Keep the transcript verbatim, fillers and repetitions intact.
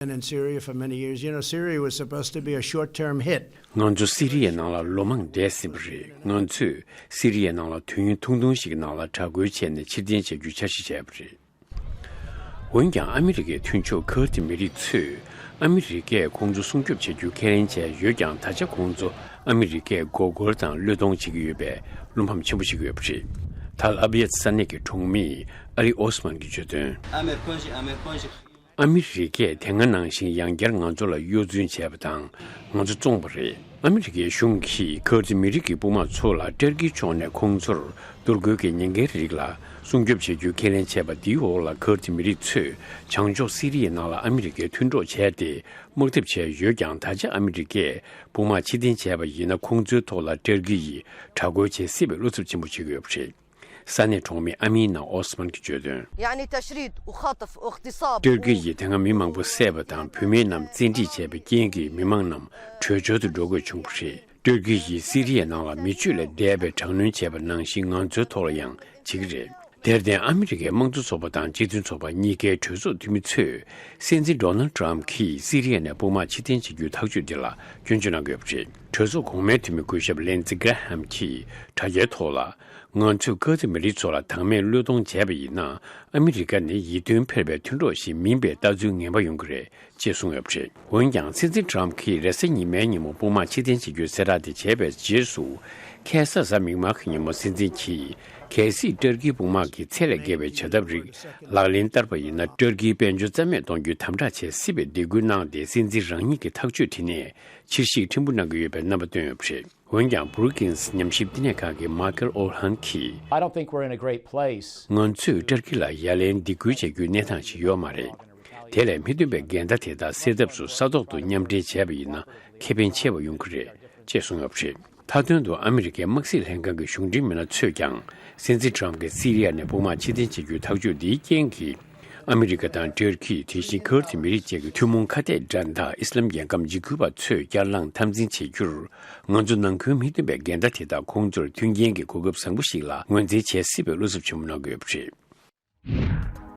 been in Syria for many years. You know, Syria was supposed to be a short-term hit. ང་ཚོ་སི་རི་ཡའི་ནང་ལ་ལོ་མང་བསྡད་ཟིན་པ་རེད། ང་ཚོས་སི་རི་ཡའི་ནང་ལ་དུས་ཡུན་ཐུང་ཐུང་ཞིག་གི་ནང་ལ་དྲག་རྒོལ་བྱས་ནས་ཕྱིར་འཐེན་བྱ་རྒྱུའི་འཆར་གཞི་བྱས་པ་རེད། འོན་ཀྱང་ཨ་མི་རི་ཀའི་མཐུན་ཕྱོགས་ཁུར་ཏི་མི་རིགས་ཚོས་ཨ་མི་རི་ཀས་ཁོང་ཚོ་སྲུང་སྐྱོབ་བྱ་རྒྱུ་ཁས་ལེན་བྱས་ཡོད་ཀྱང་། ད་ཆ་ཁོང་ཚོ་ཨ་མི་རི་ཀས་མགོ་སྐོར་དང་བློས་གཏོང་བྱེད་ཀྱི་ཡོད་པའི་བློ་ཕམ་ཆེན་པོ་བྱེད་ཀྱི་ཡོད་པ་རེད། ཐལ་ཨ་བི་ཡད་ས་གནས་ཀྱི་གྲོང་མི་ཨ་ལི་ཨོ་སི་མན་གྱིས་བརྗོད་དོན། ཨ་མི་རི་ཀས་དེ་སྔ་ནང་བཞིན་ཡང་བསྐྱར་ང་ཚོ་ལ་གཡོ་རྫུན་བྱས་པ་དང་། ང་ཚོ་བཙོངས་པ་རེད། ཨ་མི་རི་ཀའི་གཞུང་གིས་ཁུར་ཏི་མི་རིགས་ཀྱི་དཔུང་དམག་ཚོ་ལ་ཏུར་ཀིའི་ཕྱོགས་ནས་ཁོང་ཚོར་གཏོར་རྒོལ་གྱི་ཉེན་ཁའི་རིགས་ལ་སྲུང་སྐྱོབ་བྱ་རྒྱུ་ཁས་ལེན་བྱས་པ་འདིའི་འོག་ལ། ཁུར་ཏི་མི་རིགས་ཚོས་བྱང་ཕྱོགས་སི་རི་ཡའི་ནང་ལ་ཨ་མི་རི་ཀའི་མཐུན་གྲོགས་བྱས་ཏེ་དམག་འཐབ་བྱས་ཡོད་ཀྱང་། ད་ཆ་ཨ་མི་རི་ཀས་དཔུང་དམག་ཕྱིར་འཐེན་བྱས་པ་ཡིན་ན། ཁོང་ཚོའི་ཐོག་ལ་ཏུར་ཀི་ཡིས་དྲག་རྒོལ་བྱེད་སྲིད་པའི་བློ་འཚབ་ཆེན་པོ་བྱེད་ཀྱི་ཡོད་པ་རེད། ས་གནས་གྲོང་མི་ཨ་མི་ན་ཨོ་སི་མན་གྱིས་བརྗོད་དོན། يعني تشريد وخطف واغتصاب. ཏུར་ཀི་ཡིས་དེ་སྔ་མི་མང་པོ་བསད་པ་དང་། བུད་མེད་རྣམས་བཙན་ཁྲིད་བྱས་པའི་རྐྱེན་གྱིས་མི་མང་རྣམས་བྲོས་བྱོལ་དུ་འགྲོ་དགོས་བྱུང་བ་རེད། ཏུར་ཀི་ཡིས་སི་རི་ཡའི་ནང་ལ་མི་སྤྱོད་ལས་འདས་པའི་དྲག་གནོན་བྱས་པ་ནང་བཞིན་ང་ཚོའི་ཐོག་ལ་ཡང་བྱེད་ཀྱི་རེད། དེར་བརྟེན་ཨ་མི་རི་ཀའི་དམངས་གཙོ་ཚོགས་པ་དང་སྤྱི་མཐུན་ཚོགས་པ་གཉིས་ཀའི་གྲོས་ཚོགས་འཐུས་མི་ཚོས་སྲིད་འཛིན་ཌོ་ནལ་ཊམ་གྱིས་སི་རི་ཡ་ནས་དཔུང་དམག་ཕྱིར་འཐེན་བྱེད་རྒྱུའི་ཐག་གཅོད་འདི་ལ་སྐྱོན་བརྗོད་གནང་གི་ཡོད་པ་རེད། གྲོས་ཚོགས་གོང་མའི་འཐུས་མི་སྐུ་ཞབས་ལིན་ཛི་གྷ་ར་ཧམ་གྱིས་དྲ་རྒྱའི་ཐོག་ལ། ང་ཚོས་ཁུར་ཏི་མི་རིགས་ཚོ་ལ་དང་མེད་བློས་གཏོང་བྱས་པ་ཡིན་ན། ཨ་མི་རི་ཀ་ནི་ཡིད་རྟོན་འཕེར་བའི་མཐུན་གྲོགས་ཤིག་མིན་པའི་ལྟ་ཚུལ་ངན་པ་ཡོང་གི་རེད། ཅེས་གསུངས་ཡོད་པ་རེད། འོན་ཀྱང་སྲིད་འཛིན་ཊམ་གྱིས་རེས་གཟའ་ཉི་མའི་ཉིན་མོ་དཔུང་དམག་ཕྱིར་འཐེན་བྱེད་རྒྱུའི་གསལ་བསྒྲགས་དེ་བྱས་པའི་རྗེས་སུ། ཁ་སང་གཟའ་མིག་དམར་གྱི་ཉིན་མོ་སྲིད་འཛིན་གྱིས་གལ་སྲིད་ཏུར་ཀིའི་དཔུང་དམག་གིས་ཚད་ལས་བརྒལ་བའི་བྱ་ཐབས་རིགས་ལག་ལེན་བསྟར་བ་ཡིན་ན། ཏུར་ཀིའི་དཔལ་འབྱོར་རྩ་མེད་གཏོང་རྒྱུའི་དམ་དྲག་བྱེད་སྲིད་པའི་སྡིགས་སྐུལ་གནང་སྟེ། སྲིད་འཛིན་རང་ཉིད་ཀྱི་ཐག་གཅོད་དེ་ནས་ཕྱིར་བཤིག་ཕྲན་བུ་གནང་གི་ཡོད་པའི་རྣམ་པ་བཏོན་ཡོད་པ་རེད། འོན་ཀྱང་Brookings་ཉམས་ཞིབ་བསྟི་གནས་ཁང་གི་མཱ་ཁེལ་ཨོ་ཧན་གྱིས། I don't think we're in a great place. ང་ཚོས་ཏུར་ཀི་ལ་ཡ་ལན་འདི་འགུལ་བྱ་རྒྱུའི་གནས་སྟངས་ཤིག་ཡོད་མ་རེད། དེ་ལས་མི་མཐུན་པའི་འགལ་ཟླ་དེ་དག་སེལ་ཐབས་སུ་ས་ཐོག་ཏུ་མཉམ་འབྲེལ་བྱས་པ་ཡིན་ན་ཁེ་ཕན་ཆེ་བ་ཡོང་གི་རེད། ཅེས་གསུངས་ཡོད་པ་རེད། མཐའ་དོན་དུ་ཨ་མི་རི་ཀའི་དམག་སྲིད་ལྷན་ཁང་གི་གཞུང་འབྲེལ་མི་སྣ་ཚོས་ཀྱང་། སྲིད་འཛིན་ཊམ་གྱིས་སི་རི་ཡ་ནས་དཔུང་དམག་ཕྱིར་འཐེན་བྱེད་རྒྱུའི་ཐག་གཅོད་འདིའི་རྐྱེན་གྱིས། ཨ་མི་རི་ཀ་དང་ཏུར་ཀི། དེ་བཞིན་ཁུར་ཏི་མི་རིགས་བཅས་ཀྱི་ཐུན་མོང་ཁ་གཏད་འགྲན་ཟླ་ཨི་སི་ལམ་རྒྱལ་ཁབ་འཇིགས་སྐུལ་བ་ཚོས་བསྐྱར་ལངས་འཐབ་འཛིང་བྱེད་རྒྱུར། ང་ཚོ་ནང་ཁུལ་མི་མཐུན་པའི་འགལ་ཟླ་དེ་དག་ཁོང་ཚོར་མཐུན་རྐྱེན་གྱི་གོ་སྐབས་བཟང་པོ་ཞིག་ལ་ངོས་འཛིན་བྱེད་སྲིད་པའི་བློ་འཚབ་ཆེན་པོ་གནང་གི་ཡོད་པ་རེད།